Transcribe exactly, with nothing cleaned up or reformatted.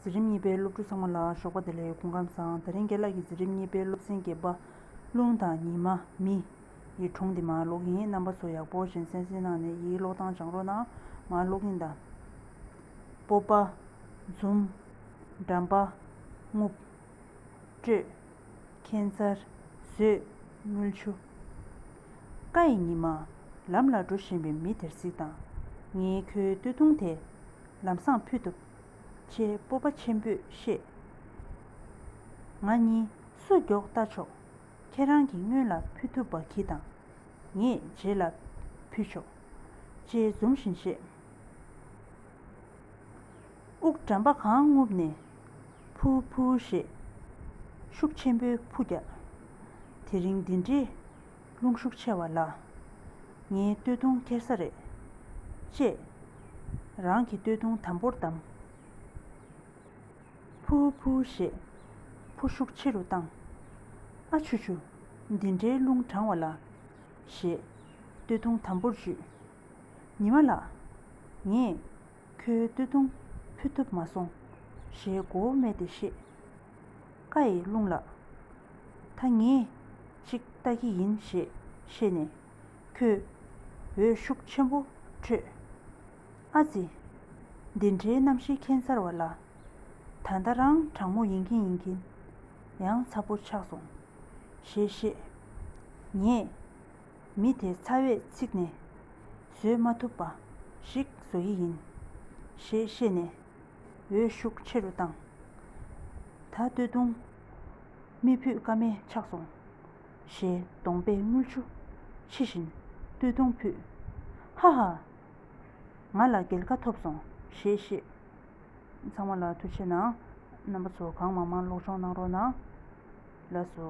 འཛིན་རིམ་གཉིས་པའི་སློབ་ཕྲུག་ཚང་མ་ལ་ཞོགས་པ་བདེ་ལེགས། སྐུ་ཁམས་བཟང་། དེ་རིང་རྒན་ལགས་ཀྱིས་འཛིན་རིམ་གཉིས་པའི་སློབ་ཚན་བརྒྱད་པ། རླུང་དང་ཉི་མ། མི་ཡི་སྒྲུང་འདི་མར་ཀློག་གི་ཡིན། རྣམ་པ་ཚོ་ཡག་པོ་གསན་གཟིགས་གནང་ནས་ཡིག་ཀློག་སྟངས་སྦྱང་རོགས་གནང་། མར་ཀློག་གི་ཡིན་ད། སྤོབས་པ། འཛུམ། འགྲམ་པ། རྔུབ། སྤྲོད། ཁྱད་མཚར། བཟོད། དངུལ་ཆུ། ཀ་ཡི་ཉི་མ། ལམ་ལ་འགྲོ་བཞིན་པའི་མི་དེར་གཟིགས་དང་། ངས་ཁོའི་སྟོད་ཐུང་དེ་ལམ་སང་ཕུད་ཐུབ། ཅེས་སྤོབས་པ་ཆེན་པོས་བཤད། ང་གཉིས་སུ་མགྱོགས་ལྟ་ཆོག་ཁྱེད་རང་གིས་སྔོན་ལ་ཕུད་ཐུབ་པ་གྱིས་དང་། ངས་རྗེས་ལ་ཕུད་ཆོག་ཅེས་འཛུམ་བཞིན་བཤད། དབུགས་འགྲམ་པ་གང་རྔུབ་ནས། ཕུ་ཕུ་ཞེས་ཤུགས་ཆེན་པོས་ཕུ་རྒྱག་དེ་རིང་འདི་འདྲའི་རླུང་ཤུགས་ཆེ་བ་ལ། ངའི་སྟོད་ཐུང་འཁྱེར་ས་རེད། ཅེས་རང་གི་སྟོད་ཐུང་དམ་པོར་བསྡམས། ཕུ་ཕུ་ཞེས་ཕུ་ཤུགས་ཆེ་རུ་བཏང་། ཨ་ཆུ་ཆུ། འདི་འདྲའི་རླུང་གྲང་བ་ལ། ཞེས་སྟོད་ཐུང་དམ་པོར་འཇུས། ཉི་མ་ལགས། ངས་ཁོའི་སྟོད་ཐུང་ཕུད་ཐུབ་མ་སོང་། ཞེས་མགོ་བོ་སྨད་དེ་བཤད། ཀ་ཡི་རླུང་ལགས། ད་ངས་ཅིག་ལྟ་གི་ཡིན་ཞེས་བཤད་ནས། ཁོས་འོད་ཤུགས་ཆེན་པོ་འཕྲོས། ཨ་ཙི། འདི་འདྲའི་གནམ་གཤིས་ཁྱད་མཚར་བ་ལ། ད་ལྟ་རང་གྲང་མོ་ཡིན་གྱིན་ཡིན་གྱིན། ཡང་ཚ་པོ་ཆགས་སོང་། ཞེས་བཤད། ངས་མི་དེ་ཚ་བས་ཚིག་ནས་བཟོད་མ་ཐུབ་པ་ཞིག་བཟོ་ཡི་ཡིན། ཞེས་བཤད་ནས། འོད་ཤུགས་ཆེ་རུ་བཏང་། ད་སྟོད་ཐུང་མི་ཕུད་ཀ་མེད་ཆགས་སོང་། ཞེས་གདོང་པས་དངུལ་ཆུ་ཕྱི་བཞིན་སྟོད་ཐུང་ཕུད། ཧ་ཧ། ང་ལ་རྒྱལ་ཁ་ཐོབ་སོང་། ཞེས་བཤད། ཚང་མ་ལ་ཐུགས་རྗེ་གནང་། རྣམ་པ་ཚོ་གང་མང་མང་སློབ་སྦྱོང་གནང་རོགས་གནང་། ལགས་སོ།